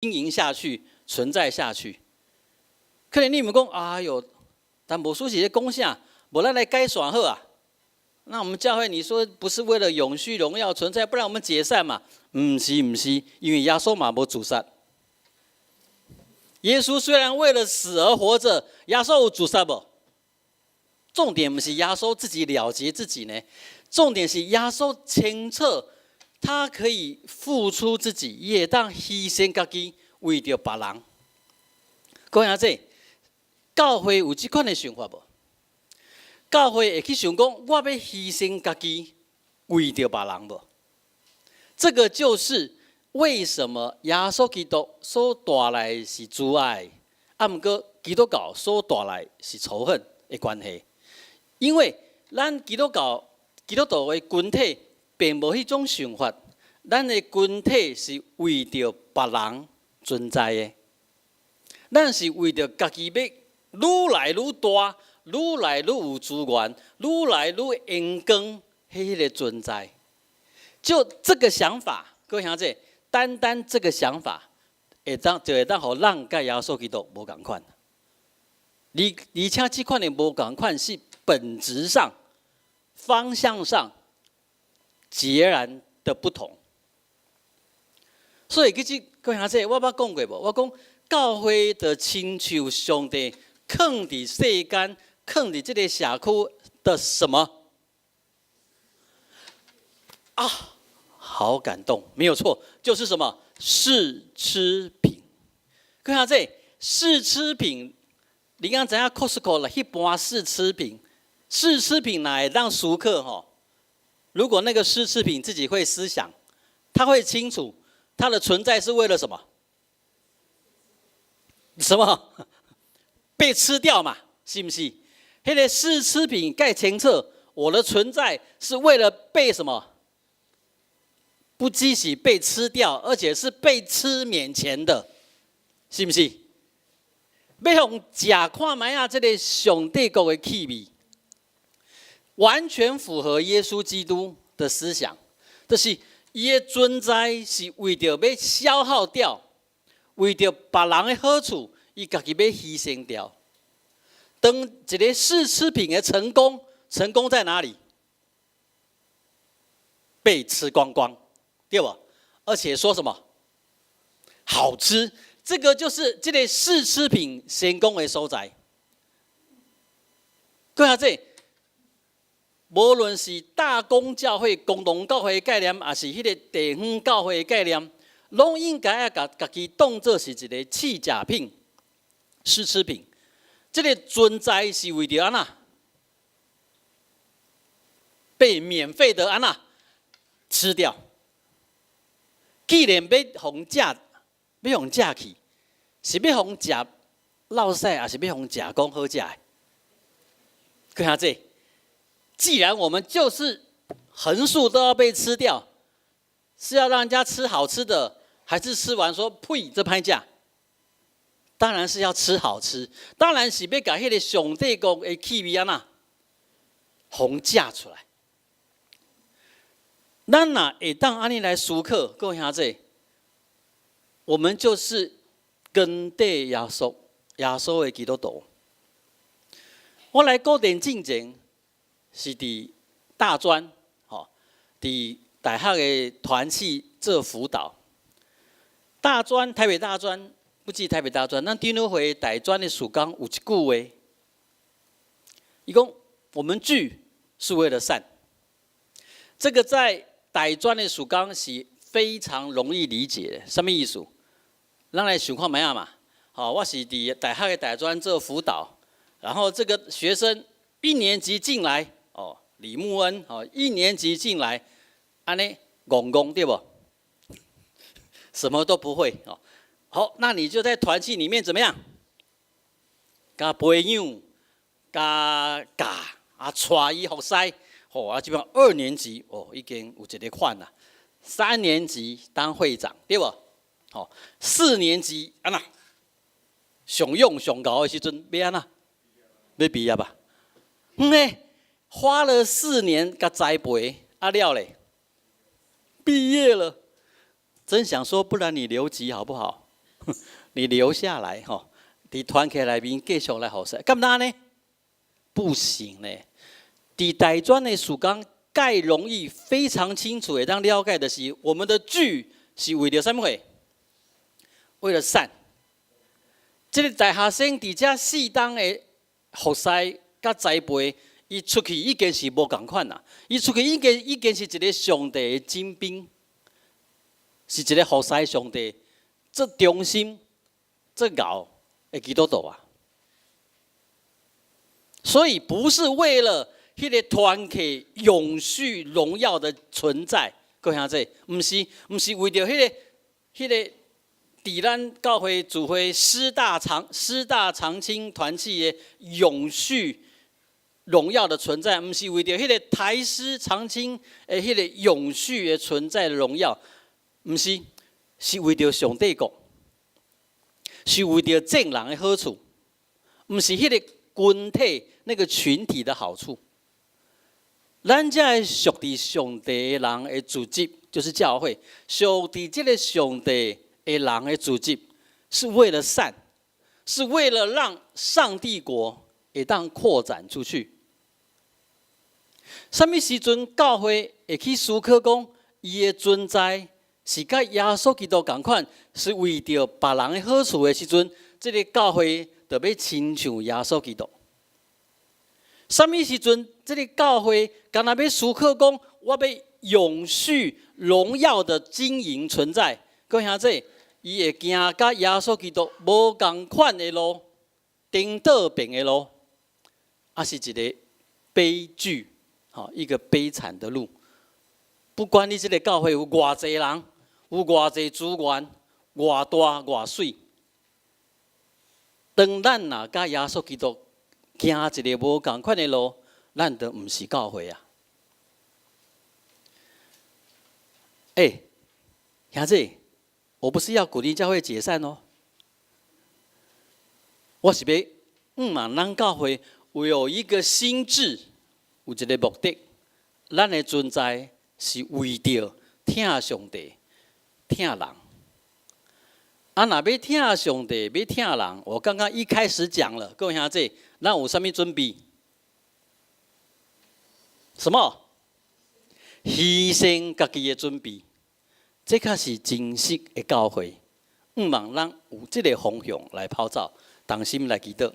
營下去、存在下去。可能你們講，哎喲，但牧師是咧講啥？無咱來解散好啊。那我們教會，你說不是為了永續榮耀存在，不然我們解散嘛？毋是毋是，因為耶穌嘛無自殺。耶穌雖然為了死而活着，耶穌有自殺無？重點毋是耶穌自己了結自己呢，重點是耶穌清楚，他可以付出自己，會當犧牲家己，為著別人。講下這教會有這款的想法無？教會會去想講，我欲犧牲家己，為著別人無？這個就是為什麼耶穌基督所帶來是慈愛，啊，毋過基督教所帶來是仇恨的關係。因為咱基督教基督徒的群體並無彼種想法，咱的群體是為著別人存在的，咱是為著家己欲愈來愈大、愈來愈有資源、愈來愈榮光，彼個存在。就這個想法，各位兄弟，單單這個想法，會當就會當予咱佮耶穌基督無仝款。而且這款的無仝款是本質上、方向上截然的不同。所以其實各位兄弟，我捌講過無？我講教會就親像上帝囥佇世間、囥佇這個社區的什麼？啊，好感動，沒有錯，就是什麼試吃品。各位兄弟，試吃品，你敢知影 Costco 彼盤試吃品，試吃品來讓熟客吼，如果那個試吃品自己會思想，他會清楚它的存在是為了什麼？什麼？被吃掉嘛？是毋是？彼個試吃品蓋清楚，我的存在是為了被什麼？不只是被吃掉，而且是被吃免錢的，是毋是？欲予食看覓仔，這個上帝國的氣味，完全符合耶穌基督的思想，就是伊的存在是為著欲消耗掉，為著別人的好處，伊家己欲犧牲掉。當一個試吃品的成功，成功在哪裡？被吃光光，對無？而且說什麼？好吃，這個就是這個試吃品成功的所在。閣下這，無論是大公教會、公同教會的概念，抑是彼個地方教會的概念，攏應該愛共家己當做是一個試食品、試吃品。這個存在是為著按怎？被免費的按怎吃掉。既然欲予食，欲予食去，是欲予食落屎，抑是欲予食講好食的？看下這，既然我們就是橫豎都要被吃掉，是要讓人家吃好吃的，還是吃完說呸，這歹食？當然是要吃好吃，當然是欲共彼個上帝國的氣味按怎，予食出來。咱若會當按呢來思考，各位兄弟，我們就是跟綴耶穌，耶穌的基督徒。我來古田進前是佇大專，吼，佇大學的團契做輔導。大專，台北大專，不止台北大專，咱長老會大專的事工有一句話，伊講我們聚是為了散。這個在大專的事工是非常容易理解的，什麼意思？咱來想看覓仔嘛。好，我是佇大學的大專做輔導，然後這個學生一年級進來，哦，李木恩，哦，一年級進來，按呢戇戇對無？什麼都不會哦。好，那你就在團契裡面怎麼樣？共培養，共教，啊，帶伊服侍。哦，啊，基本上二年級哦，已經有一個款啦。三年級當會長，對無？吼，四年級按怎，上勇上𠢕的時陣欲按怎？欲畢業吧？嗯咧，花了4年共栽培，啊了咧，畢業了，真想說，不然你留級好不好？你留下來吼，佇團契內面繼續來服侍，敢若呢？不行呢。佇大專的事工，蓋容易非常清楚會當了解的是，我們的聚是為著啥物貨？為了善。這个大學生佇遮4冬的服侍佮栽培，伊出去已經是無仝款啦。伊出去已經是一个上帝的精兵，是一个服侍上帝、足忠心、足𠢕的基督徒啊。所以不是為了彼个團契永續榮耀的存在，各位兄弟，毋是為著彼个佇咱教會主會師大長青團契的永續榮耀的存在，毋是為著彼个台師長青的彼个永續的存在的榮耀，毋是，是為著上帝國，是為著眾人的好處，毋是彼個群體那個群體的好處。咱這个屬佇上帝的人的組織，就是教會，屬佇這个上帝的人的組織，是為了善，是為了讓上帝國會當擴展出去。啥物時陣教會會去思考講，伊的存在是佮耶穌基督仝款，是為著別人的好處的時陣，這个教會就欲親像耶穌基督。啥物時陣，這个教會敢若欲思考講，我欲永續榮耀的經營存在，各位兄弟，伊會行佮耶穌基督無仝款的路，顛倒變的路，啊是一个悲劇，吼，一個悲慘的路。不管你這个教會有偌濟人，有偌濟資源，偌大偌媠，當咱若佮耶穌基督行一个無仝款的路，咱就毋是教會啊！欸，兄弟，我不是要鼓勵教會解散哦，我是欲嘛，咱教會有一個心志，有一个目的，咱的存在是為著疼上帝、疼人。啊，若欲疼上帝、欲疼人，我剛剛一開始講了，各位兄弟，咱有啥物準備？什麼？犧牲家己的準備，這才是真實的教會。向望咱有這个方向來跑走，同心來祈禱。